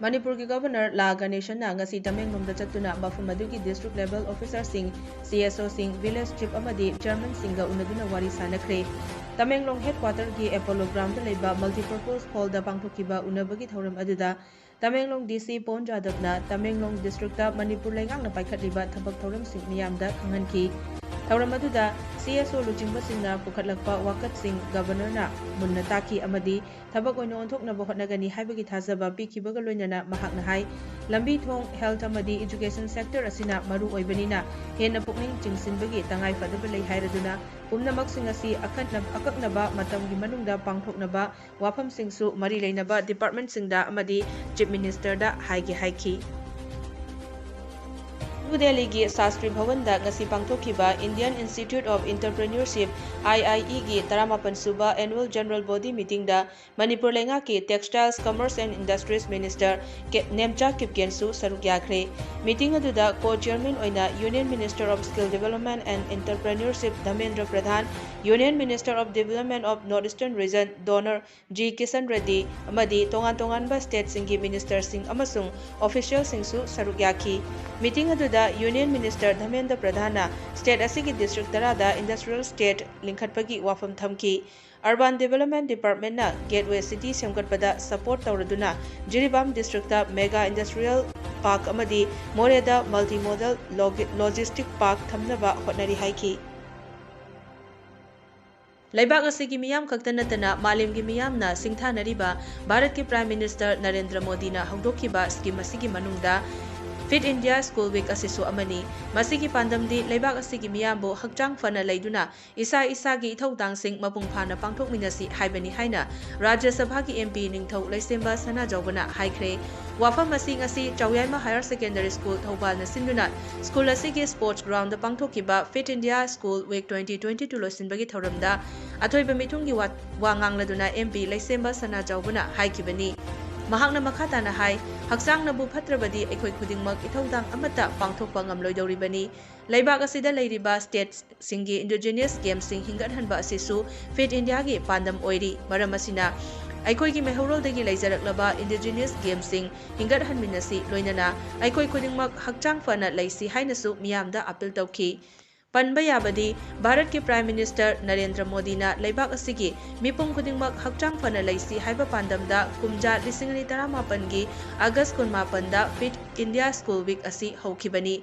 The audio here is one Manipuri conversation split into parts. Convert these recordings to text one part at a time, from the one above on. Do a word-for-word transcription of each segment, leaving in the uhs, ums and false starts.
ꯃꯅꯤꯄꯨꯔꯒꯤ ꯒꯕꯔꯅꯔ ꯂꯥ ꯒꯅꯦꯁꯟꯅ ꯉꯁꯤ ꯇꯃꯦꯡꯂꯣꯡꯗ ꯆꯠꯇꯨꯅ ꯃꯐꯝ ꯑꯗꯨꯒꯤ district level officerꯁꯤꯡ, CSOꯁꯤꯡ, village chief ꯑꯃꯗꯤ chairmanꯁꯤꯡꯒ ꯎꯅꯗꯨꯅ ꯋꯥꯔꯤ ꯁꯥꯅꯈ꯭ꯔꯦ꯫ ꯇꯃꯦꯡꯂꯣꯡ headquarterꯒꯤ Apollo groundꯗ ꯂꯩꯕ multipurpose hallꯗ ꯄꯥꯡꯊꯣꯛꯈꯤꯕ ꯎꯅꯕꯒꯤ ꯊꯧꯔꯝ ꯑꯗꯨꯗ ꯇꯃꯦꯡꯂꯣꯡ DC ꯄꯣꯟ ꯖꯥꯗꯕꯅ ꯇꯃꯦꯡꯂꯣꯡ districtꯇ ꯃꯅꯤꯄꯨꯔ ꯂꯩꯉꯥꯛꯅ ꯄꯥꯏꯈꯠꯂꯤꯕ ꯊꯕꯛ ꯊꯧꯔꯝꯁꯤꯡ ꯃꯤꯌꯥꯝꯗ ꯈꯪꯍꯟꯈꯤ꯫ ꯊꯧꯔꯝ ꯑꯗꯨꯗ CSO ꯂꯨꯆꯤꯡꯕꯁꯤꯡꯅ ꯄꯨꯈꯠꯂꯛꯄ ꯋꯥꯀꯠꯁꯤꯡ ꯒꯕꯔꯅꯔꯅ ꯃꯨꯟꯅ ꯇꯥꯈꯤ ꯑꯃꯗꯤ ꯊꯕꯛ ꯑꯣꯏꯅ ꯑꯣꯟꯊꯣꯛꯅꯕ ꯍꯣꯠꯅꯒꯅꯤ ꯍꯥꯏꯕꯒꯤ ꯊꯥꯖꯕ ꯄꯤꯈꯤꯕꯒ ꯂꯣꯏꯅꯅ ꯃꯍꯥꯛꯅ ꯍꯥꯏ, ꯂꯝꯕꯤ ꯊꯣꯡ, health ꯑꯃꯗꯤ education sector ꯑꯁꯤꯅ ꯃꯔꯨ ꯑꯣꯏꯕꯅꯤꯅ ꯍꯦꯟꯅ ꯄꯨꯛꯅꯤꯡ ꯆꯤꯡꯁꯤꯟꯕꯒꯤ ꯇꯉꯥꯏ ꯐꯗꯕ ꯂꯩ ꯍꯥꯏꯔꯗꯨꯅ ꯄꯨꯝꯅꯃꯛꯁꯤꯡ ꯑꯁꯤ ꯑꯈꯟꯅ-, ꯑꯀꯛꯅꯕ ꯃꯇꯝꯒꯤ ꯃꯅꯨꯡꯗ ꯄꯥꯡꯊꯣꯛꯅꯕ ꯋꯥꯐꯝꯁꯤꯡꯁꯨ ꯃꯔꯤ ꯂꯩꯅꯕ departmentꯁꯤꯡꯗ ꯑꯃꯗꯤ Chief Ministerꯗ ꯍꯥꯏꯒꯦ ꯍꯥꯏꯈꯤ꯫ ꯅ꯭ꯌꯨ ꯗꯦꯜꯂꯤꯒꯤ ꯁꯥꯁꯇ꯭ꯔꯤ ꯚꯋꯟꯗ ꯉꯁꯤ ꯄꯥꯡꯊꯣꯛꯈꯤꯕ Indian Institute of Entrepreneurship, IIEꯒꯤ ꯇꯔꯥꯃꯥꯄꯟ ꯁꯨꯕ annual general body meetingꯗ ꯃꯅꯤꯄꯨꯔ ꯂꯩꯉꯥꯛꯀꯤ Textiles, Commerce and Industries Minister ꯀꯦ-, ꯅꯦꯝꯆꯥ ꯀꯤꯞꯒꯦꯟꯁꯨ ꯁꯔꯨꯛ ꯌꯥꯈ꯭ꯔꯦ꯫ Meeting ꯑꯗꯨꯗ co-chairman ꯑꯣꯏꯅ Union Minister of Skill Development and Entrepreneurship Dharmendra Pradhan, Union Minister of Development of North Eastern Region DoNER G Kishan Reddy ꯑꯃꯗꯤ ꯇꯣꯉꯥꯟ ꯇꯣꯉꯥꯟꯕ stateꯁꯤꯡꯒꯤ ministerꯁꯤꯡ ꯑꯃꯁꯨꯡ officialꯁꯤꯡꯁꯨ ꯁꯔꯨꯛ ꯌꯥꯈꯤ꯫ Meeting ꯑꯗꯨꯗ Union Minister ꯙꯃꯦꯟꯗ꯭ꯔ ꯄ꯭ꯔꯙꯥꯟꯅ state ꯑꯁꯤꯒꯤ district ꯇꯔꯥꯗ industrial state ꯂꯤꯡꯈꯠꯄꯒꯤ ꯋꯥꯐꯝ ꯊꯝꯈꯤ꯫ Urban Development Departmentꯅ Gateway City ꯁꯦꯝꯒꯠꯄꯗ support ꯇꯧꯔꯗꯨꯅ Jiribam districtꯇ mega industrial park ꯑꯃꯗꯤ ꯃꯣꯔꯦꯗ multimodal log-, logistic park ꯊꯝꯅꯕ ꯍꯣꯠꯅꯔꯤ ꯍꯥꯏꯈꯤ꯫ ꯂꯩꯕꯥꯛ ꯑꯁꯤꯒꯤ ꯃꯤꯌꯥꯝ ꯈꯛꯇ ꯅꯠꯇꯅ ꯃꯥꯂꯦꯝꯒꯤ ꯃꯤꯌꯥꯝꯅ ꯁꯤꯡꯊꯥꯅꯔꯤꯕ ꯚꯥꯔꯠꯀꯤ Prime Minister ꯅꯔꯦꯟꯗ꯭ꯔ ꯃꯣꯗꯤꯅ ꯍꯧꯗꯣꯛꯈꯤꯕ scheme ꯑꯁꯤꯒꯤ ꯃꯅꯨꯡꯗ Fit India School Week ꯑꯁꯤꯁꯨ ꯑꯃꯅꯤ꯫ ꯃꯁꯤꯒꯤ ꯄꯥꯟꯗꯝꯗꯤ ꯂꯩꯕꯥꯛ ꯑꯁꯤꯒꯤ ꯃꯤꯌꯥꯝꯕꯨ ꯍꯛꯆꯥꯡ ꯐꯅ ꯂꯩꯗꯨꯅ ꯏꯁꯥ ꯏꯁꯥꯒꯤ ꯏꯊꯧꯗꯥꯡꯁꯤꯡ ꯃꯄꯨꯡ ꯐꯥꯅ ꯄꯥꯡꯊꯣꯛꯃꯤꯟꯅꯁꯤ ꯍꯥꯏꯕꯅꯤ ꯍꯥꯏꯅ ꯔꯥꯖ꯭ꯌ ꯁꯚꯥꯒꯤ MP ꯅꯤꯡꯊꯧ ꯂꯩꯁꯦꯝꯕ ꯁꯅꯥꯖꯥꯎꯕꯅ ꯍꯥꯏꯈ꯭ꯔꯦ꯫ ꯋꯥꯐꯝ ꯑꯁꯤ ꯉꯁꯤ ꯆꯥꯎꯌꯥꯏꯃ Higher Secondary School ꯊꯧꯕꯥꯜꯅ ꯁꯤꯟꯗꯨꯅ school ꯑꯁꯤꯒꯤ sports groundꯗ ꯄꯥꯡꯊꯣꯛꯈꯤꯕ Fit India School Week twenty twenty-two ꯂꯣꯏꯁꯤꯟꯕꯒꯤ ꯊꯧꯔꯝꯗ ꯑꯊꯣꯏꯕ ꯃꯤꯊꯨꯡꯒꯤ ꯋꯥ, ꯋꯥ ꯉꯥꯡꯂꯗꯨꯅ MP ꯂꯩꯁꯦꯝꯕ ꯁꯅꯥꯖꯥꯎꯕꯅ ꯍꯥꯏꯈꯤꯕꯅꯤ꯫ ꯃꯍꯥꯛꯅ ꯃꯈꯥ ꯇꯥꯅ ꯍꯥꯏ, ꯍꯛꯆꯥꯡꯅꯕꯨ ꯐꯠꯇ꯭ꯔꯕꯗꯤ ꯑꯩꯈꯣꯏ ꯈꯨꯗꯤꯡꯃꯛ ꯏꯊꯧꯗꯥꯡ ꯑꯃꯠꯇ ꯄꯥꯡꯊꯣꯛꯄ ꯉꯝꯂꯣꯏꯗꯧꯔꯤꯕꯅꯤ꯫ ꯂꯩꯕꯥꯛ ꯑꯁꯤꯗ ꯂꯩꯔꯤꯕ stateꯁꯤꯡꯒꯤ indigenous gameꯁꯤꯡ ꯍꯤꯡꯒꯠꯍꯟꯕ ꯑꯁꯤꯁꯨ Fit Indiaꯒꯤ ꯄꯥꯟꯗꯝ ꯑꯣꯏꯔꯤ꯫ ꯃꯔꯝ ꯑꯁꯤꯅ ꯑꯩꯈꯣꯏꯒꯤ ꯃꯩꯍꯧꯔꯣꯜꯗꯒꯤ ꯂꯩꯖꯔꯛꯂꯕ indigenous gameꯁꯤꯡ ꯍꯤꯡꯒꯠꯍꯟꯃꯤꯟꯅꯁꯤ, ꯂꯣꯏꯅꯅ ꯑꯩꯈꯣꯏ ꯈꯨꯗꯤꯡꯃꯛ ꯍꯛꯆꯥꯡ ꯐꯅ ꯂꯩꯁꯤ ꯍꯥꯏꯅꯁꯨ ꯃꯤꯌꯥꯝꯗ appeal ꯇꯧꯈꯤ꯫ ꯄꯟꯕ ꯌꯥꯕꯗꯤ, ꯚꯥꯔꯠꯀꯤ Prime Minister ꯅꯔꯦꯟꯗ꯭ꯔ ꯃꯣꯗꯤꯅ ꯂꯩꯕꯥꯛ ꯑꯁꯤꯒꯤ ꯃꯤꯄꯨꯝ ꯈꯨꯗꯤꯡꯃꯛ ꯍꯛꯆꯥꯡ ꯐꯅ ꯂꯩꯁꯤ ꯍꯥꯏꯕ ꯄꯥꯟꯗꯝꯗ ꯀꯨꯝꯖꯥ ꯂꯤꯁꯤꯡ ꯑꯅꯤ ꯇꯔꯥꯃꯥꯄꯟꯒꯤ August ꯀꯨꯟꯃꯥꯄꯟꯗ Fit India School Week ꯑꯁꯤ ꯍꯧꯈꯤꯕꯅꯤ꯫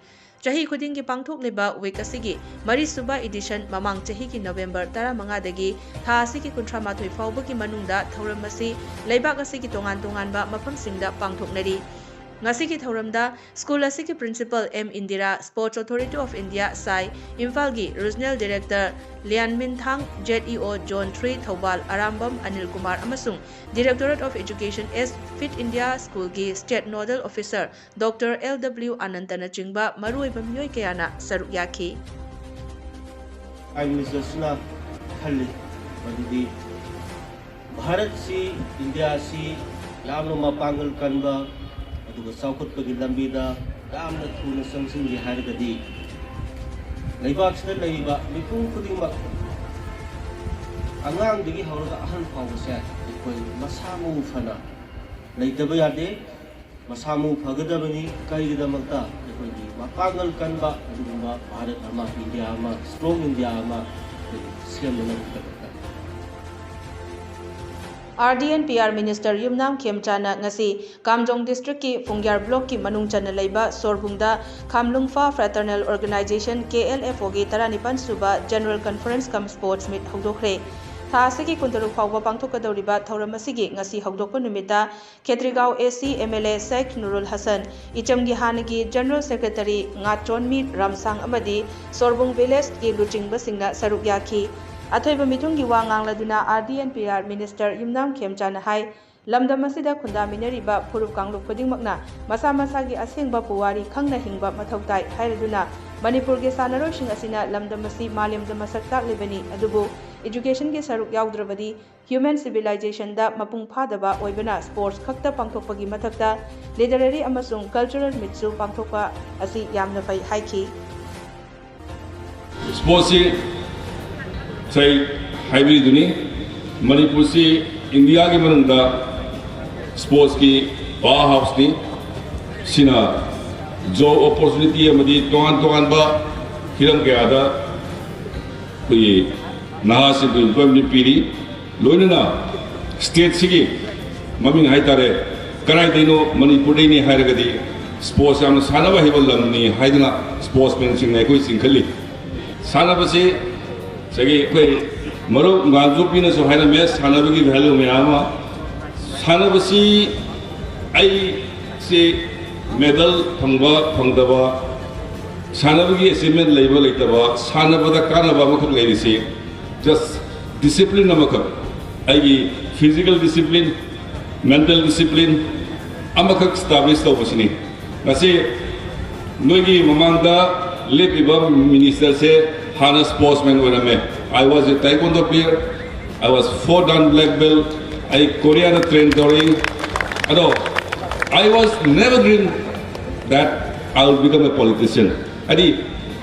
ꯆꯍꯤ ꯈꯨꯗꯤꯡꯒꯤ ꯄꯥꯡꯊꯣꯛꯂꯤꯕ week ꯑꯁꯤꯒꯤ ꯃꯔꯤꯁꯨꯕ edition ꯃꯃꯥꯡ ꯆꯍꯤꯒꯤ November ꯇꯔꯥꯃꯉꯥꯗꯒꯤ ꯊꯥ ꯑꯁꯤꯒꯤ ꯀꯨꯟꯊ꯭ꯔꯥꯃꯥꯊꯣꯏ ꯐꯥꯎꯕꯒꯤ ꯃꯅꯨꯡꯗ ꯊꯧꯔꯝ ꯑꯁꯤ ꯂꯩꯕꯥꯛ ꯑꯁꯤꯒꯤ ꯇꯣꯉꯥꯟ ꯇꯣꯉꯥꯟꯕ ꯃꯐꯝꯁꯤꯡꯗ ꯄꯥꯡꯊꯣꯛꯅꯔꯤ꯫ ꯉꯁꯤꯒꯤ ꯊꯧꯔꯝꯗ school ꯑꯁꯤꯒꯤ Principal M Indira, Sports Authority of India, ꯁꯥꯏ, ꯏꯝꯐꯥꯜꯒꯤ Regional Director ꯂꯤꯌꯥꯟꯃꯤꯟꯊꯥꯡ, ZEO Zone three Thoubal Arambam Anil Kumar ꯑꯃꯁꯨꯡ Directorate of Education S Fit India Schoolꯒꯤ State Nodal Officer Doctor L W ꯑꯅꯟꯇꯅꯆꯤꯡꯕ ꯃꯔꯨꯑꯣꯏꯕ ꯃꯤꯑꯣꯏ ꯀꯌꯥꯅ ꯁꯔꯨꯛ ꯌꯥꯈꯤ꯫ Prime Ministerꯁꯤꯅ ꯈꯜꯂꯤ ꯃꯗꯨꯗꯤ ꯚꯥꯔꯠꯁꯤ, ꯏꯟꯗꯤꯌꯥꯁꯤ ꯌꯥꯝꯅ ꯃꯄꯥꯡꯒꯜ ꯀꯟꯕ ꯑꯗꯨꯒ ꯆꯥꯎꯈꯠꯄꯒꯤ ꯂꯝꯕꯤꯗ ꯌꯥꯝꯅ ꯊꯨꯅ ꯆꯪꯁꯤꯟꯒꯦ ꯍꯥꯏꯔꯒꯗꯤ ꯂꯩꯕꯥꯛꯁꯤꯗ ꯂꯩꯔꯤꯕ ꯃꯤꯄꯨꯝ ꯈꯨꯗꯤꯡꯃꯛ, ꯑꯉꯥꯡꯗꯒꯤ ꯍꯧꯔꯒ ꯑꯍꯜ ꯐꯥꯎꯕꯁꯦ ꯑꯩꯈꯣꯏ ꯃꯁꯥ ꯃꯎ ꯐꯅ ꯂꯩꯇꯕ ꯌꯥꯗꯦ꯫ ꯃꯁꯥ ꯃꯎ ꯐꯒꯗꯕꯅꯤ꯫ ꯀꯔꯤꯒꯤꯗꯃꯛꯇ? ꯑꯩꯈꯣꯏꯒꯤ ꯃꯄꯥꯡꯒꯜ ꯀꯟꯕ ꯑꯗꯨꯒꯨꯝꯕ ꯚꯥꯔꯠ ꯑꯃ, ꯏꯟꯗꯤꯌꯥ ꯑꯃ, strong ꯏꯟꯗꯤꯌꯥ ꯑꯃ ꯑꯩꯈꯣꯏ ꯁꯦꯝꯅꯅꯕꯒꯤꯗꯃꯛꯇ꯫ RD and PR Minister ꯌꯨꯝꯅꯥꯝ ꯈꯦꯝꯆꯥꯅ ꯉꯁꯤ ꯀꯥꯝꯖꯣꯡ districtꯀꯤ ꯐꯨꯡꯒ꯭ꯌꯥꯔ blockꯀꯤ ꯃꯅꯨꯡ ꯆꯟꯅ ꯂꯩꯕ ꯁꯣꯔꯕꯨꯡꯗ ꯈꯥꯝꯂꯨꯡꯐꯥ Fraternal Organisation, KLFOꯒꯤ ꯇꯔꯥꯅꯤꯄꯥꯟ ꯁꯨꯕ General Conference cum Sports Meet ꯍꯧꯗꯣꯛꯈ꯭ꯔꯦ꯫ ꯊꯥ ꯑꯁꯤꯒꯤ ꯀꯨꯟꯇꯔꯨꯛ ꯐꯥꯎꯕ ꯄꯥꯡꯊꯣꯛꯀꯗꯧꯔꯤꯕ ꯊꯧꯔꯝ ꯑꯁꯤꯒꯤ ꯉꯁꯤ ꯍꯧꯗꯣꯛꯄ ꯅꯨꯃꯤꯠꯇ ꯈꯦꯇ꯭ꯔꯤꯒꯥꯎ AC MLA ꯁꯦꯈ ꯅꯨꯔꯨꯜ ꯍꯁꯟ, ꯏꯆꯝꯒꯤ ꯍꯥꯟꯅꯒꯤ General Secretary ꯉꯥꯆꯣꯟꯃꯤ ꯔꯥꯝꯁꯥꯡ ꯑꯃꯗꯤ ꯁꯣꯔꯕꯨꯡ villageꯀꯤ ꯂꯨꯆꯤꯡꯕꯁꯤꯡꯅ ꯁꯔꯨꯛ ꯌꯥꯈꯤ꯫ ꯑꯊꯣꯏꯕ ꯃꯤꯊꯨꯡꯒꯤ ꯋꯥ ꯉꯥꯡꯂꯗꯨꯅ RD and PR Minister ꯌꯨꯝꯅꯥꯝ ꯈꯦꯝꯆꯥꯅ ꯍꯥꯏ, ꯂꯝꯗꯝ ꯑꯁꯤꯗ ꯈꯨꯟꯗꯥꯃꯤꯟꯅꯔꯤꯕ ꯐꯨꯔꯨꯞ ꯀꯥꯡꯂꯨꯞ ꯈꯨꯗꯤꯡꯃꯛꯅ ꯃꯁꯥ ꯃꯁꯥꯒꯤ ꯑꯁꯦꯡꯕ ꯄꯨꯋꯥꯔꯤ ꯈꯪꯅ ꯍꯤꯡꯕ ꯃꯊꯧ ꯇꯥꯏ ꯍꯥꯏꯔꯗꯨꯅ, ꯃꯅꯤꯄꯨꯔꯒꯤ ꯁꯥꯟꯅꯔꯣꯏꯁꯤꯡ ꯑꯁꯤꯅ ꯂꯝꯗꯝ ꯑꯁꯤ ꯃꯥꯂꯦꯝꯗ ꯃꯁꯛ ꯇꯥꯛꯂꯤꯕꯅꯤ, ꯑꯗꯨꯕꯨ educationꯒꯤ ꯁꯔꯨꯛ ꯌꯥꯎꯗ꯭ꯔꯕꯗꯤ human civilizationꯗ ꯃꯄꯨꯡ ꯐꯥꯗꯕ ꯑꯣꯏꯕꯅ sports ꯈꯛꯇ ꯄꯥꯡꯊꯣꯛꯄꯒꯤ ꯃꯊꯛꯇ literary ꯑꯃꯁꯨꯡ cultural meetꯁꯨ ꯄꯥꯡꯊꯣꯛꯄ ꯑꯁꯤ ꯌꯥꯝꯅ ꯐꯩ ꯍꯥꯏꯈꯤ꯫ Sportsꯁꯤ ꯉꯁꯥꯏ ꯍꯥꯏꯕꯤꯔꯤꯗꯨꯅꯤ, ꯃꯅꯤꯄꯨꯔꯁꯤ ꯏꯟꯗꯤꯌꯥꯒꯤ ꯃꯅꯨꯡꯗ ꯁ꯭ꯄꯣꯔꯠꯁꯀꯤ ꯄꯥꯋꯔ ꯍꯥꯎꯁꯅꯤ꯫ ꯁꯤꯅ ꯖꯣꯕ ꯑꯣꯄꯣꯔꯆꯨꯅꯤꯇꯤ ꯑꯃꯗꯤ ꯇꯣꯉꯥꯟ ꯇꯣꯉꯥꯟꯕ ꯍꯤꯔꯝ ꯀꯌꯥꯗ ꯑꯩꯈꯣꯏꯒꯤ ꯅꯍꯥꯁꯤꯡꯕꯨ ꯑꯦꯝꯄ꯭ꯂꯣꯏꯃꯦꯟ ꯄꯤꯔꯤ꯫ ꯂꯣꯏꯅꯅ ꯁ꯭ꯇꯦꯠꯁꯤꯒꯤ ꯃꯃꯤꯡ ꯍꯥꯏꯇꯥꯔꯦ, ꯀꯗꯥꯏꯗꯩꯅꯣ, ꯃꯅꯤꯄꯨꯔꯗꯩꯅꯤ ꯍꯥꯏꯔꯒꯗꯤ ꯁ꯭ꯄꯣꯔꯠꯁ ꯌꯥꯝꯅ ꯁꯥꯟꯅꯕ ꯍꯩꯕ ꯂꯝꯅꯤ ꯍꯥꯏꯗꯅ ꯁ꯭ꯄꯣꯔꯠꯁꯃꯦꯟꯁꯤꯡꯅ ꯑꯩꯈꯣꯏ ꯆꯤꯡꯈꯠꯂꯤ꯫ ꯁꯥꯟꯅꯕꯁꯤ ꯉꯁꯥꯏꯒꯤ ꯑꯩꯈꯣꯏ ꯃꯔꯨꯞ ꯉꯥꯟꯖꯣꯄꯤꯅꯁꯨ ꯍꯥꯏꯔꯝꯃꯦ, ꯁꯥꯟꯅꯕꯒꯤ ꯚꯦꯂꯨ ꯃꯌꯥꯝ ꯑꯃ꯫ ꯁꯥꯟꯅꯕꯁꯤ ꯑꯩꯁꯦ ꯃꯦꯗꯜ ꯐꯪꯕ ꯐꯪꯗꯕ, ꯁꯥꯟꯅꯕꯒꯤ ꯑꯦꯆꯤꯞꯃꯦꯟ ꯂꯩꯕ ꯂꯩꯇꯕ, ꯁꯥꯟꯅꯕꯗ ꯀꯥꯟꯅꯕ ꯑꯃꯈꯛ ꯂꯩꯔꯤꯁꯤ just ꯗꯤꯁꯤꯄ꯭ꯂꯤꯟ ꯑꯃꯈꯛ, ꯑꯩꯒꯤ ꯐꯤꯖꯤꯀꯦꯜ ꯗꯤꯁꯤꯄ꯭ꯂꯤꯟ, ꯃꯦꯟꯇꯦꯜ ꯗꯤꯁꯤꯄ꯭ꯂꯤꯟ ꯑꯃꯈꯛ ꯏꯁꯇꯥꯕ꯭ꯂꯤꯁ ꯇꯧꯕꯁꯤꯅꯤ꯫ ꯉꯁꯤ ꯅꯣꯏꯒꯤ ꯃꯃꯥꯡꯗ ꯂꯦꯞꯄꯤꯕ ꯃꯤꯅꯤꯁꯇꯔꯁꯦ ꯍꯥꯟꯅ ꯁ꯭ꯄꯣꯔꯠꯁꯃꯦꯟ ꯑꯣꯏꯔꯝꯃꯦ꯫ I was a taekwondo player, I was four dan black belt, ꯑꯩ ꯀꯣꯔꯤꯌꯥꯗ ꯇ꯭ꯔꯦꯟ ꯇꯧꯔꯛꯏ꯫ ꯑꯗꯣ I was never dream that I will become a politician. ꯍꯥꯏꯗꯤ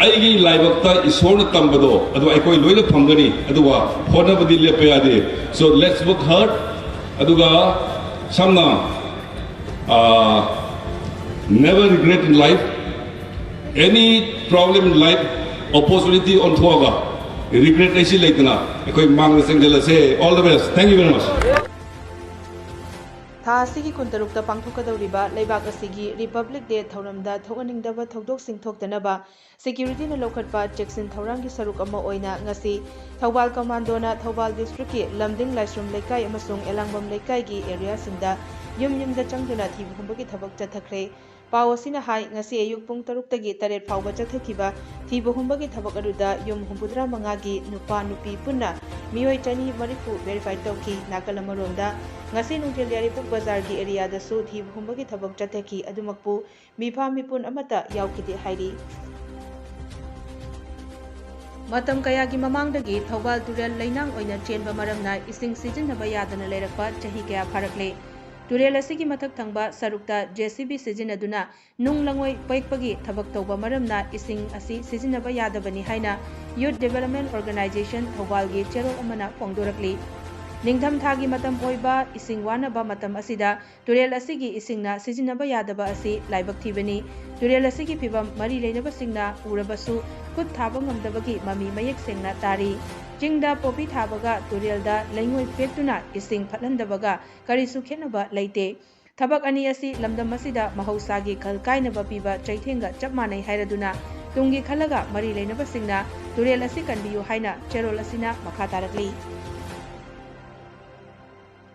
ꯑꯩꯒꯤ ꯂꯥꯏꯕꯛꯇ ꯏꯁꯣꯔꯅ ꯇꯝꯕꯗꯣ ꯑꯗꯨ ꯑꯩꯈꯣꯏ ꯂꯣꯏꯅ ꯐꯪꯒꯅꯤ, ꯑꯗꯨꯒ ꯍꯣꯠꯅꯕꯗꯤ ꯂꯦꯞꯄ ꯌꯥꯗꯦ꯫ So let's work hard. ꯑꯗꯨꯒ ꯁꯝꯅ, never regret in life, any problem in life, opportunity ꯑꯣꯟꯊꯣꯛꯑꯒ regret ꯂꯩꯁꯤ ꯂꯩꯇꯅ ꯑꯩꯈꯣꯏ ꯃꯥꯡꯗ ꯆꯪꯁꯤꯜꯂꯁꯦ꯫ All the best. Thank you very much. ꯊꯥ ꯑꯁꯤꯒꯤ ꯀꯨꯟꯇꯔꯨꯛꯇ ꯄꯥꯡꯊꯣꯛꯀꯗꯧꯔꯤꯕ ꯂꯩꯕꯥꯛ ꯑꯁꯤꯒꯤ ꯔꯤꯄꯕ꯭ꯂꯤꯛ ꯗꯦ ꯊꯧꯔꯝꯗ ꯊꯣꯛꯍꯟꯅꯤꯡꯗꯕ ꯊꯧꯗꯣꯛꯁꯤꯡ ꯊꯣꯛꯇꯅꯕ ꯁꯦꯀ꯭ꯌꯨꯔꯤꯇꯤꯅ ꯂꯧꯈꯠꯄ ꯆꯦꯛꯁꯤꯟ ꯊꯧꯔꯥꯡꯒꯤ ꯁꯔꯨꯛ ꯑꯃ ꯑꯣꯏꯅ ꯉꯁꯤ ꯊꯧꯕꯥꯜ ꯀꯃꯥꯟꯗꯣꯅ ꯊꯧꯕꯥꯜ ꯗꯤꯁꯇ꯭ꯔꯤꯛꯀꯤ ꯂꯝꯗꯤꯡ ꯂꯥꯏꯁ꯭ꯔꯝ ꯂꯩꯀꯥꯏ ꯑꯃꯁꯨꯡ ꯑꯦꯂꯥꯡꯕꯝ ꯂꯩꯀꯥꯏꯒꯤ ꯑꯦꯔꯤꯌꯥꯁꯤꯡꯗ ꯌꯨꯝ ꯌꯨꯝꯗ ꯆꯪꯗꯨꯅ ꯊꯤꯕ ꯍꯨꯝꯕꯒꯤ ꯊꯕꯛ ꯆꯠꯊꯈ꯭ꯔꯦ꯫ ꯄꯥꯎ ꯑꯁꯤꯅ ꯍꯥꯏ, ꯉꯁꯤ ꯑꯌꯨꯛ ꯄꯨꯡ ꯇꯔꯨꯛꯇꯒꯤ ꯇꯔꯦꯠ ꯐꯥꯎꯕ ꯆꯠꯊꯈꯤꯕ ꯊꯤꯕ ꯍꯨꯝꯕꯒꯤ ꯊꯕꯛ ꯑꯗꯨꯗ ꯌꯨꯝ ꯍꯨꯝꯐꯨꯇꯔꯥ ꯃꯉꯥꯒꯤ ꯅꯨꯄꯥ ꯅꯨꯄꯤ ꯄꯨꯟꯅ ꯃꯤꯑꯣꯏ ꯆꯅꯤ ꯃꯔꯤꯐꯨ ꯚꯦꯔꯤꯐꯥꯏ ꯇꯧꯈꯤ꯫ ꯅꯥꯀꯜ ꯑꯃꯔꯣꯝꯗ, ꯉꯁꯤ ꯅꯨꯡꯊꯤꯜ ꯌꯥꯏꯔꯤꯄꯣꯛ ꯕꯖꯥꯔꯒꯤ ꯑꯦꯔꯤꯌꯥꯗꯁꯨ ꯊꯤꯕ ꯍꯨꯝꯕꯒꯤ ꯊꯕꯛ ꯆꯠꯊꯈꯤ꯫ ꯑꯗꯨꯃꯛꯄꯨ ꯃꯤꯐꯥ ꯃꯤꯄꯨꯟ ꯑꯃꯠꯇ ꯌꯥꯎꯈꯤꯗꯦ ꯍꯥꯏꯔꯤ꯫ ꯃꯇꯝ ꯀꯌꯥꯒꯤ ꯃꯃꯥꯡꯗꯒꯤ ꯊꯧꯕꯥꯜ ꯇꯨꯔꯦꯜ ꯂꯩꯅꯥꯡ ꯑꯣꯏꯅ ꯆꯦꯟꯕ ꯃꯔꯝꯅ ꯏꯁꯤꯡ ꯁꯤꯖꯤꯟꯅꯕ ꯌꯥꯗꯅ ꯂꯩꯔꯛꯄ ꯆꯍꯤ ꯀꯌꯥ ꯐꯥꯔꯛꯂꯦ꯫ ꯇꯨꯔꯦꯜ ꯑꯁꯤꯒꯤ ꯃꯊꯛ ꯊꯪꯕ ꯁꯔꯨꯛꯇ ꯖꯦ ꯁꯤ ꯕꯤ ꯁꯤꯖꯤꯟꯅꯗꯨꯅ ꯅꯨꯡ ꯂꯪꯉꯣꯏ ꯄꯦꯛꯄꯒꯤ ꯊꯕꯛ ꯇꯧꯕ ꯃꯔꯝꯅ ꯏꯁꯤꯡ ꯑꯁꯤ ꯁꯤꯖꯤꯟꯅꯕ ꯌꯥꯗꯕꯅꯤ ꯍꯥꯏꯅ ꯌꯨꯠ ꯗꯤꯕꯦꯂꯞꯃꯦꯟ ꯑꯣꯔꯒꯅꯥꯏꯖꯦꯁꯟ ꯊꯧꯕꯥꯜꯒꯤ ꯆꯦꯔꯣꯜ ꯑꯃꯅ ꯐꯣꯡꯗꯣꯔꯛꯂꯤ꯫ ꯅꯤꯡꯊꯝꯊꯥꯒꯤ ꯃꯇꯝ ꯑꯣꯏꯕ ꯏꯁꯤꯡ ꯋꯥꯅꯕ ꯃꯇꯝ ꯑꯁꯤꯗ ꯇꯨꯔꯦꯜ ꯑꯁꯤꯒꯤ ꯏꯁꯤꯡꯅ ꯁꯤꯖꯤꯟꯅꯕ ꯌꯥꯗꯕ ꯑꯁꯤ ꯂꯥꯏꯕꯛ ꯊꯤꯕꯅꯤ꯫ ꯇꯨꯔꯦꯜ ꯑꯁꯤꯒꯤ ꯐꯤꯚꯝ ꯃꯔꯤ ꯂꯩꯅꯕꯁꯤꯡꯅ ꯎꯔꯕꯁꯨ ꯈꯨꯠ ꯊꯥꯕ ꯉꯝꯗꯕꯒꯤ ꯃꯃꯤ ꯃꯌꯦꯛ ꯁꯦꯡꯅ ꯇꯥꯔꯤ꯫ ꯆꯤꯡꯗ ꯄꯣꯄꯤ ꯊꯥꯕꯒ ꯇꯨꯔꯦꯜꯗ ꯂꯩꯉꯣꯏ ꯄꯦꯛꯇꯨꯅ ꯏꯁꯤꯡ ꯐꯠꯍꯟꯗꯕꯒ ꯀꯔꯤꯁꯨ ꯈꯦꯠꯅꯕ ꯂꯩꯇꯦ꯫ ꯊꯕꯛ ꯑꯅꯤ ꯑꯁꯤ ꯂꯝꯗꯝ ꯑꯁꯤꯗ ꯃꯍꯧꯁꯥꯒꯤ ꯈꯜ ꯀꯥꯏꯅꯕ ꯄꯤꯕ ꯆꯩꯊꯦꯡꯒ ꯆꯞ ꯃꯥꯟꯅꯩ ꯍꯥꯏꯔꯗꯨꯅ ꯇꯨꯡꯒꯤ ꯈꯜꯂꯒ ꯃꯔꯤ ꯂꯩꯅꯕꯁꯤꯡꯅ ꯇꯨꯔꯦꯜ ꯑꯁꯤ ꯀꯟꯕꯤꯌꯨ ꯍꯥꯏꯅ ꯆꯦꯔꯣꯜ ꯑꯁꯤꯅ ꯃꯈꯥ ꯇꯥꯔꯛꯂꯤ꯫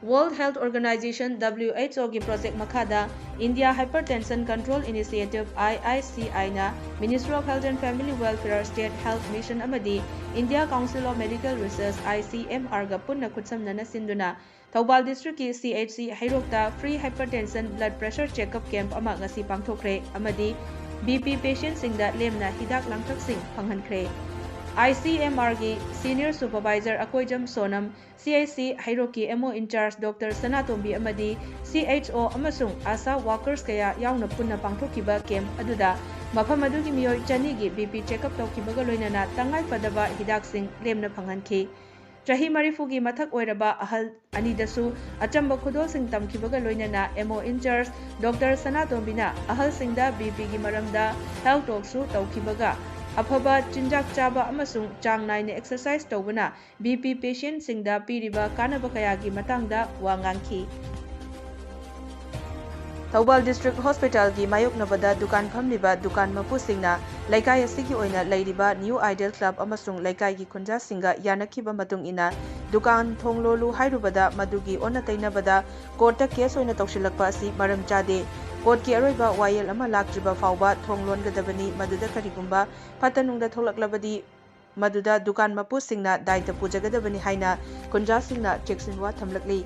World Health Organization, W H O ꯒꯤ project ꯃꯈꯥꯗ India Hypertension Control Initiative, I I C I ꯅ Ministry of Health and Family Welfare, State Health Mission ꯑꯃꯗꯤ India Council of Medical Research, I C M R ꯒ ꯄꯨꯟꯅ ꯈꯨꯠꯁꯝꯅꯅ ꯁꯤꯟꯗꯨꯅ ꯊꯧꯕꯥꯜ district ꯀꯤ C H C ꯍꯩꯔꯣꯛꯇ free hypertension blood pressure checkup camp ꯑꯃ ꯉꯁꯤ ꯄꯥꯡꯊꯣꯛꯈ꯭ꯔꯦ ꯑꯃꯗꯤ B P patient ꯁꯤꯡꯗ ꯂꯦꯝꯅ ꯍꯤꯗꯥꯛ ꯂꯥꯡꯊꯛꯁꯤꯡ ꯐꯪꯍꯟꯈ꯭ꯔꯦ꯫ I C M R ꯒꯤ senior supervisor Akoijam Sonam, C H C ꯍꯩꯔꯣꯛꯀꯤ M O in charge Doctor ꯁꯅꯥꯇꯣꯝꯕꯤ ꯑꯃꯗꯤ C H O ꯑꯃꯁꯨꯡ ASHA workers ꯀꯌꯥ ꯌꯥꯎꯅ ꯄꯨꯟꯅ ꯄꯥꯡꯊꯣꯛꯈꯤꯕ camp ꯑꯗꯨꯗ ꯃꯐꯝ ꯑꯗꯨꯒꯤ ꯃꯤꯑꯣꯏ ꯆꯅꯤꯒꯤ B P checkup ꯇꯧꯈꯤꯕꯒ ꯂꯣꯏꯅꯅ ꯇꯉꯥꯏ ꯐꯗꯕ ꯍꯤꯗꯥꯛꯁꯤꯡ ꯂꯦꯝꯅ ꯐꯪꯍꯟꯈꯤ꯫ ꯆꯍꯤ ꯃꯔꯤꯐꯨꯒꯤ ꯃꯊꯛ ꯑꯣꯏꯔꯕ ꯑꯍꯜ ꯑꯅꯤꯗꯁꯨ ꯑꯆꯝꯕ ꯈꯨꯗꯣꯜꯁꯤꯡ ꯇꯝꯈꯤꯕꯒ ꯂꯣꯏꯅꯅ M O in charge Doctor ꯁꯅꯥꯇꯣꯝꯕꯤꯅ ꯑꯍꯜꯁꯤꯡꯗ B P ꯒꯤ ꯃꯔꯝꯗ health talk ꯁꯨ ꯇꯧꯈꯤꯕꯒ ꯑꯐꯕ ꯆꯤꯟꯖꯥꯛ ꯆꯥꯕ ꯑꯃꯁꯨꯡ ꯆꯥꯡ ꯅꯥꯏꯅ exercise ꯇꯧꯕꯅ B P patient ꯁꯤꯡꯗ ꯄꯤꯔꯤꯕ ꯀꯥꯟꯅꯕ ꯀꯌꯥꯒꯤ ꯃꯇꯥꯡꯗ ꯋꯥ ꯉꯥꯡꯈꯤ꯫ ꯊꯧꯕꯥꯜ district hospital ꯒꯤ ꯃꯥꯌꯣꯛꯅꯕꯗ ꯗꯨꯀꯥꯟ ꯐꯝꯂꯤꯕ ꯗꯨꯀꯥꯟ ꯃꯄꯨꯁꯤꯡꯅ ꯂꯩꯀꯥꯏ ꯑꯁꯤꯒꯤ ꯑꯣꯏꯅ ꯂꯩꯔꯤꯕ New Ideal Club ꯑꯃꯁꯨꯡ ꯂꯩꯀꯥꯏꯒꯤ ꯈꯨꯟꯖꯥꯁꯤꯡꯒ ꯌꯥꯅꯈꯤꯕ ꯃꯇꯨꯡ ꯏꯟꯅ ꯗꯨꯀꯥꯟ ꯊꯣꯡ ꯂꯣꯜꯂꯨ ꯍꯥꯏꯔꯨꯕꯗ ꯃꯗꯨꯒꯤ ꯑꯣꯟꯅ ꯇꯩꯅꯕꯗ court ꯇ case ꯑꯣꯏꯅ ꯇꯧꯁꯤꯜꯂꯛꯄ ꯑꯁꯤ ꯃꯔꯝ ꯆꯥꯗꯦ꯫ Court ꯀꯤ ꯑꯔꯣꯏꯕ ꯋꯥꯌꯦꯜ ꯑꯃ ꯂꯥꯛꯇ꯭ꯔꯤꯕ ꯐꯥꯎꯕ ꯊꯣꯡ ꯂꯣꯟꯒꯗꯕꯅꯤ, ꯃꯗꯨꯗ ꯀꯔꯤꯒꯨꯝꯕ ꯐꯠꯇ ꯅꯨꯡꯗ ꯊꯣꯛꯂꯛꯂꯕꯗꯤ ꯃꯗꯨꯗ ꯗꯨꯀꯥꯟ ꯃꯄꯨꯁꯤꯡꯅ ꯗꯥꯏꯇ ꯄꯨꯖꯒꯗꯕꯅꯤ ꯍꯥꯏꯅ ꯈꯨꯟꯖꯥꯁꯤꯡꯅ ꯆꯦꯛꯁꯤꯟꯋꯥ ꯊꯝꯂꯛꯂꯤ꯫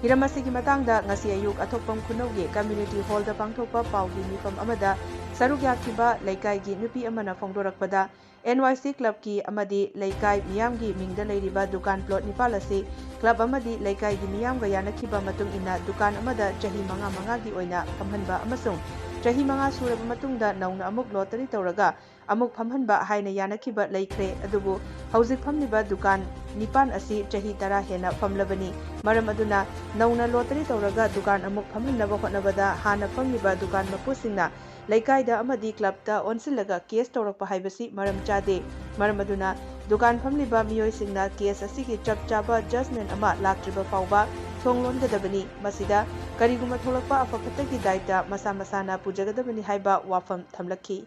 ꯍꯤꯔꯝ ꯑꯁꯤꯒꯤ ꯃꯇꯥꯡꯗ ꯉꯁꯤ ꯑꯌꯨꯛ ꯑꯊꯣꯛꯄꯝ ꯈꯨꯅꯧꯒꯤ community hall ꯗ ꯄꯥꯡꯊꯣꯛꯄ ꯄꯥꯎꯒꯤ ꯃꯤꯐꯝ ꯑꯃꯗ ꯁꯔꯨꯛ ꯌꯥꯈꯤꯕ ꯂꯩꯀꯥꯏꯒꯤ ꯅꯨꯄꯤ ꯑꯃꯅ ꯐꯣꯡꯗꯣꯔꯛꯄꯗ, N Y C club ꯀꯤ ꯑꯃꯗꯤ ꯂꯩꯀꯥꯏ ꯃꯤꯌꯥꯝꯒꯤ ꯃꯤꯡꯗ ꯂꯩꯔꯤꯕ ꯗꯨꯀꯥꯟ plot ꯅꯤꯄꯥꯜ ꯑꯁꯤ club ꯑꯃꯗꯤ ꯂꯩꯀꯥꯏꯒꯤ ꯃꯤꯌꯥꯝꯒ ꯌꯥꯅꯈꯤꯕ ꯃꯇꯨꯡ ꯏꯟꯅ ꯗꯨꯀꯥꯟ ꯑꯃꯗ ꯆꯍꯤ ꯃꯉꯥ ꯃꯉꯥꯒꯤ ꯑꯣꯏꯅ ꯐꯝꯍꯟꯕ ꯑꯃꯁꯨꯡ ꯆꯍꯤ ꯃꯉꯥ ꯁꯨꯔꯕ ꯃꯇꯨꯡꯗ ꯅꯧꯅ ꯑꯃꯨꯛ ꯂꯣꯇꯔꯤ ꯇꯧꯔꯒ ꯑꯃꯨꯛ ꯐꯝꯍꯟꯕ ꯍꯥꯏꯅ ꯌꯥꯅꯈꯤꯕ ꯂꯩꯈ꯭ꯔꯦ꯫ ꯑꯗꯨꯕꯨ ꯍꯧꯖꯤꯛ ꯐꯝꯂꯤꯕ ꯗꯨꯀꯥꯟ ꯅꯤꯄꯥꯟ ꯑꯁꯤ ꯆꯍꯤ ꯇꯔꯥ ꯍꯦꯟꯅ ꯐꯝꯂꯕꯅꯤ꯫ ꯃꯔꯝ ꯑꯗꯨꯅ ꯅꯧꯅ ꯂꯣꯇꯔꯤ ꯇꯧꯔꯒ ꯗꯨꯀꯥꯟ ꯑꯃꯨꯛ ꯐꯝꯍꯟꯅꯕ ꯍꯣꯠꯅꯕꯗ ꯍꯥꯟꯅ ꯐꯝꯂꯤꯕ ꯗꯨꯀꯥꯟ ꯃꯄꯨꯁꯤꯡꯅ ꯂꯩꯀꯥꯏꯗ ꯑꯃꯗꯤ ꯀ꯭ꯂꯕꯇ ꯑꯣꯟꯁꯤꯜꯂꯒ ꯀꯦꯁ ꯇꯧꯔꯛꯄ ꯍꯥꯏꯕꯁꯤ ꯃꯔꯝ ꯆꯥꯗꯦ꯫ ꯃꯔꯝ ꯑꯗꯨꯅ ꯗꯨꯀꯥꯟ ꯐꯝꯂꯤꯕ ꯃꯤꯑꯣꯏꯁꯤꯡꯅ ꯀꯦꯁ ꯑꯁꯤꯒꯤ ꯆꯞ ꯆꯥꯕ ꯖꯖꯃꯦꯟ ꯑꯃ ꯂꯥꯛꯇ꯭ꯔꯤꯕ ꯐꯥꯎꯕ ꯊꯣꯡ ꯂꯣꯟꯒꯗꯕꯅꯤ꯫ ꯃꯁꯤꯗ ꯀꯔꯤꯒꯨꯝꯕ ꯊꯣꯛꯂꯛꯄ ꯑꯐ ꯐꯠꯇꯒꯤ ꯗꯥꯏꯇ ꯃꯁꯥ ꯃꯁꯥꯅ ꯄꯨꯖꯒꯗꯕꯅꯤ ꯍꯥꯏꯕ ꯋꯥꯐꯝ ꯊꯝꯂꯛꯈꯤ꯫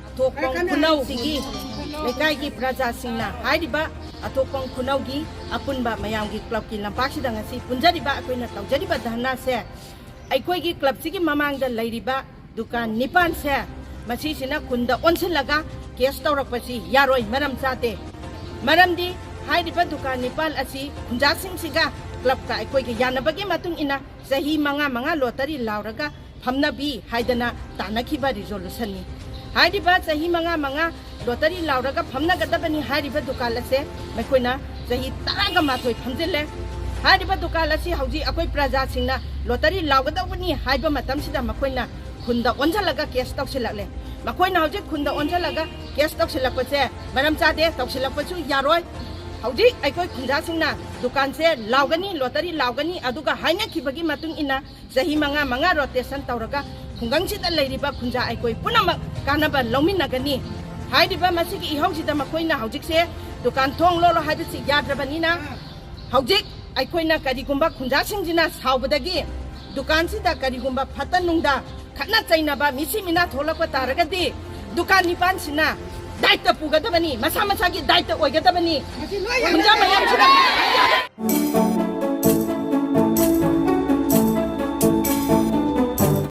ꯑꯊꯣꯛꯄꯝ ꯈꯨꯅꯧꯁꯤꯒꯤ ꯂꯩꯀꯥꯏꯒꯤ ꯄ꯭ꯔꯖꯥꯁꯤꯡꯅ ꯍꯥꯏꯔꯤꯕ ꯑꯊꯣꯛꯄꯝ ꯈꯨꯅꯧꯒꯤ ꯑꯄꯨꯟꯕ ꯃꯌꯥꯝꯒꯤ ꯀ꯭ꯂꯕꯀꯤ ꯂꯝꯄꯥꯛꯁꯤꯗ ꯉꯁꯤ ꯄꯨꯟꯖꯔꯤꯕ ꯑꯩꯈꯣꯏꯅ ꯇꯧꯖꯔꯤꯕ ꯙꯔꯅꯥꯁꯦ ꯑꯩꯈꯣꯏꯒꯤ ꯀ꯭ꯂꯕꯁꯤꯒꯤ ꯃꯃꯥꯡꯗ ꯂꯩꯔꯤꯕ ꯗꯨꯀꯥꯟ ꯅꯤꯄꯥꯟꯁꯦ ꯃꯁꯤꯁꯤꯅ ꯈꯨꯟꯗ ꯑꯣꯟꯁꯤꯜꯂꯒ ꯀꯦꯁ ꯇꯧꯔꯛꯄꯁꯤ ꯌꯥꯔꯣꯏ, ꯃꯔꯝ ꯆꯥꯗꯦ꯫ ꯃꯔꯝꯗꯤ ꯍꯥꯏꯔꯤꯕ ꯗꯨꯀꯥꯟ ꯅꯤꯄꯥꯟ ꯑꯁꯤ ꯈꯨꯟꯖꯥꯁꯤꯡꯁꯤꯒ ꯀ꯭ꯂꯕꯀ ꯑꯩꯈꯣꯏꯒ ꯌꯥꯅꯕꯒꯤ ꯃꯇꯨꯡ ꯏꯟꯅ ꯆꯍꯤ ꯃꯉꯥ ꯃꯉꯥ ꯂꯣꯇꯔꯤ ꯂꯥꯎꯔꯒ ꯐꯝꯅꯕꯤ ꯍꯥꯏꯗꯅ ꯇꯥꯟꯅꯈꯤꯕ ꯔꯤꯖꯣꯂꯨꯁꯟꯅꯤ꯫ ꯍꯥꯏꯔꯤꯕ ꯆꯍꯤ ꯃꯉꯥ ꯃꯉꯥ ꯂꯣꯇꯔꯤ ꯂꯥꯎꯔꯒ ꯐꯝꯅꯒꯗꯕꯅꯤ ꯍꯥꯏꯔꯤꯕ ꯗꯨꯀꯥꯟ ꯑꯁꯦ ꯃꯈꯣꯏꯅ ꯆꯍꯤ ꯇꯔꯥꯒ ꯃꯥꯊꯣꯏ ꯐꯝꯖꯤꯜꯂꯦ꯫ ꯍꯥꯏꯔꯤꯕ ꯗꯨꯀꯥꯟ ꯑꯁꯤ ꯍꯧꯖꯤꯛ ꯑꯩꯈꯣꯏ ꯄ꯭ꯔꯖꯥꯁꯤꯡꯅ ꯂꯣꯇꯔꯤ ꯂꯥꯎꯒꯗꯧꯕꯅꯤ ꯍꯥꯏꯕ ꯃꯇꯝꯁꯤꯗ ꯃꯈꯣꯏꯅ ꯈꯨꯟꯗ ꯑꯣꯟꯁꯤꯜꯂꯒ ꯀꯦꯁ ꯇꯧꯁꯤꯜꯂꯛꯂꯦ꯫ ꯃꯈꯣꯏꯅ ꯍꯧꯖꯤꯛ ꯈꯨꯟꯗ ꯑꯣꯟꯁꯤꯜꯂꯒ ꯀꯦꯁ ꯇꯧꯁꯤꯜꯂꯛꯄꯁꯦ ꯃꯔꯝ ꯆꯥꯗꯦ, ꯇꯧꯁꯤꯜꯂꯛꯄꯁꯨ ꯌꯥꯔꯣꯏ꯫ ꯍꯧꯖꯤꯛ ꯑꯩꯈꯣꯏ ꯈꯨꯟꯖꯥꯁꯤꯡꯅ ꯗꯨꯀꯥꯟꯁꯦ ꯂꯥꯎꯒꯅꯤ, ꯂꯣꯇꯔꯤ ꯂꯥꯎꯒꯅꯤ, ꯑꯗꯨꯒ ꯍꯥꯏꯅꯈꯤꯕꯒꯤ ꯃꯇꯨꯡ ꯏꯟꯅ ꯆꯍꯤ ꯃꯉꯥ ꯃꯉꯥ ꯔꯣꯇꯦꯁꯟ ꯇꯧꯔꯒ ꯈꯨꯡꯒꯪꯁꯤꯗ ꯂꯩꯔꯤꯕ ꯈꯨꯟꯖꯥ ꯑꯩꯈꯣꯏ ꯄꯨꯝꯅꯃꯛ ꯀꯥꯟꯅꯕ ꯂꯧꯃꯤꯟꯅꯒꯅꯤ꯫ ꯍꯥꯏꯔꯤꯕ ꯃꯁꯤꯒꯤ ꯏꯍꯧꯁꯤꯗ ꯃꯈꯣꯏꯅ ꯍꯧꯖꯤꯛꯁꯦ ꯗꯨꯀꯥꯟ ꯊꯣꯡ ꯂꯣꯜꯂꯣ ꯍꯥꯏꯕꯁꯤ ꯌꯥꯗ꯭ꯔꯕꯅꯤꯅ ꯍꯧꯖꯤꯛ ꯑꯩꯈꯣꯏꯅ ꯀꯔꯤꯒꯨꯝꯕ ꯈꯨꯟꯖꯥꯁꯤꯡꯁꯤꯅ ꯁꯥꯎꯕꯗꯒꯤ ꯗꯨꯀꯥꯟꯁꯤꯗ ꯀꯔꯤꯒꯨꯝꯕ ꯐꯠꯇ ꯅꯨꯡꯗ ꯈꯠꯅ ꯆꯩꯅꯕ ꯃꯤꯁꯤ ꯃꯤꯅꯥ ꯊꯣꯛꯂꯛꯄ ꯇꯥꯔꯒꯗꯤ ꯗꯨꯀꯥꯟ ꯅꯤꯄꯥꯟꯁꯤꯅ ꯗꯥꯏꯇ ꯄꯨꯒꯗꯕꯅꯤ, ꯃꯁꯥ ꯃꯁꯥꯒꯤ ꯗꯥꯏꯇ ꯑꯣꯏꯒꯗꯕꯅꯤ꯫ ꯈꯨꯟꯖꯥ ꯃꯌꯥꯝꯁꯤꯗ